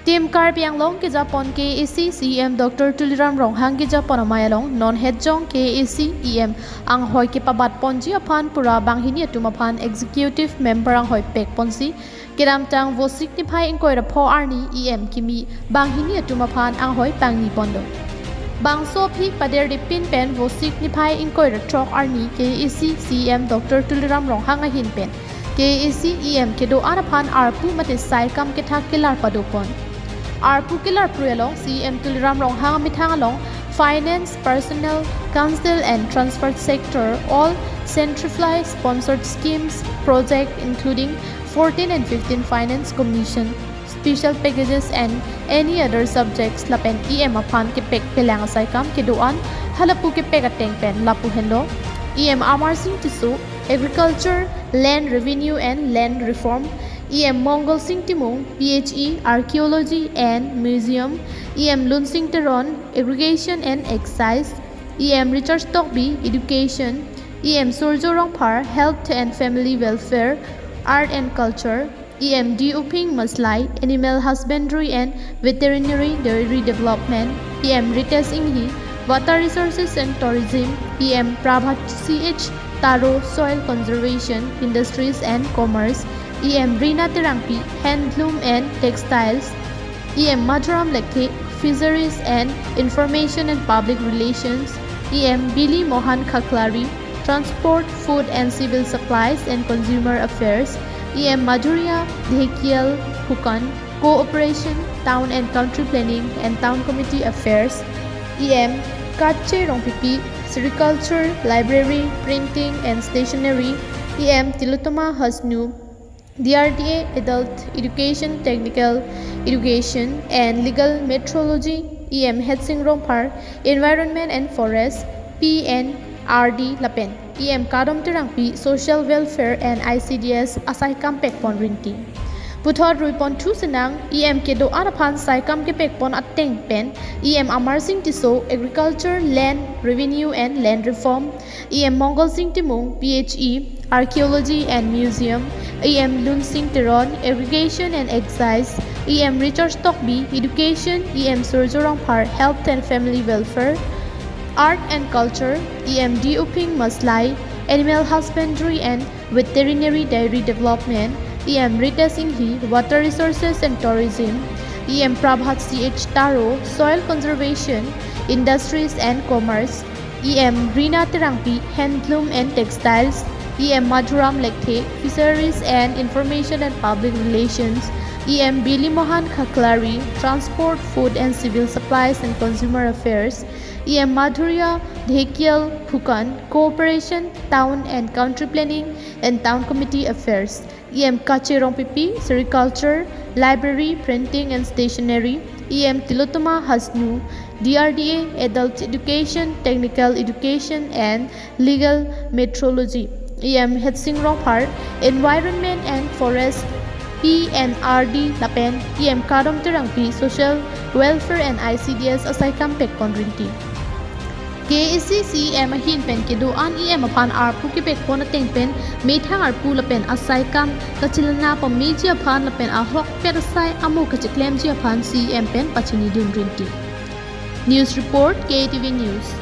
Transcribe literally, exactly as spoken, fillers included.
Team Karbi Anglong kejapon K A A C C E M Doctor Tuliram Ronghang kejapon amei along non hetjong K A A C E M anghoi kepabat ponji aphan pura banghini atum aphan executive member anghoi pek ponsi kedamtang Vosik niphai ingkoi ra pho arni E M kimi banghini atum aphan anghoi pangni pondo. Bangso aphi pader dipin pen Vosik niphai ingkoi ra throk arni K A A C C E M Doctor Tuliram Ronghang ahin pen K A A C E M kedo-an aphan arpu mate saikam kethak kelar padopon. Arpu kelar prui along C E M Tuliram Ronghang amethang along finance, personnel, council and transport sector, all centrally sponsored schemes, project including fourteen and fifteen finance commission, special packages and any other subjects lapen E M aphan kepek pelang asaikam kedo-an halapu kepek ateng pen lapu henlo. E M Amarsing Tisso, Agriculture, Land Revenue and Land Reform, E M Mongalsing Timung, P H E, Archaeology and Museum, E M Lunsing Teron, Irrigation and Excise, E M Richard Tokbi, Education, E M Surjo Rongphar, Health and Family Welfare, Art and Culture, E M D Uphing Maslai, Animal Husbandry and Veterinary Dairy Development, E M Ritesh Enghi, Water Resources and Tourism, E M Prabhat C H Taro, Soil Conservation, Industries and Commerce, E M Rina Terangpi, Handloom and Textiles, E M Madhuram Lekthe, Fisheries and Information and Public Relations, E M Bili Mohan Khaklari, Transport, Food and Civil Supplies and Consumer Affairs, E M Madhuria Dhekial Phukan, Cooperation, Town and Country Planning and Town Committee Affairs, E M Kache Rongpipi, Sericulture, Library, Printing and Stationery, E M Tilotoma Hasnu, D R D A, Adult Education, Technical Education and Legal Metrology, E M Hetsing Rongphar, Environment and Forest, P N R D lapen E M Kadom Terangpi, Social Welfare and I C D S asaikam pekpon rinti. Puthot ruipon thu sinang, E M kedo-an aphan saikam kepekpon ateng pen, E M Amarsing Tisso, Agriculture, Land Revenue and Land Reform, E M Mongalsing Timung, P H E, Archaeology and Museum, E M Lunsing Teron, Irrigation and Excise, E M Richard Tokbi, Education, E M Surjo Rongphar, Health and Family Welfare, Art and Culture, E M D Uphing Maslai, Animal Husbandry and Veterinary Dairy Development, E M Ritesh Enghi, Water Resources and Tourism, E M Prabhat C H Taro, Soil Conservation, Industries and Commerce, E M Rina Terangpi, Handloom and Textiles, E M Madhuram Lekthe, Fisheries and Information and Public Relations, E M Bili Mohan Khaklari, Transport, Food and Civil Supplies and Consumer Affairs, E M Madhuria Dhekial Phukan, Cooperation, Town and Country Planning and Town Committee Affairs, E M Kache Rongpipi, Sericulture, Library, Printing and Stationery, E M Tilotoma Hasnu, D R D A, Adult Education, Technical Education and Legal Metrology, E M Hetsing Rongphar, Environment and Forest, P N R D lapen E M Kadom Terangpi, Social Welfare and I C D S asaikam pekpon rinti. K A A C C E M ahin pen kedo-an E M aphan arpu kepekpon ateng pen methang arpu lapen asaikam kachelana pameji aphan lapen ahokpet asai amo kacheklemji aphan C E M pen pachinidun rinti. News report, K A T V News.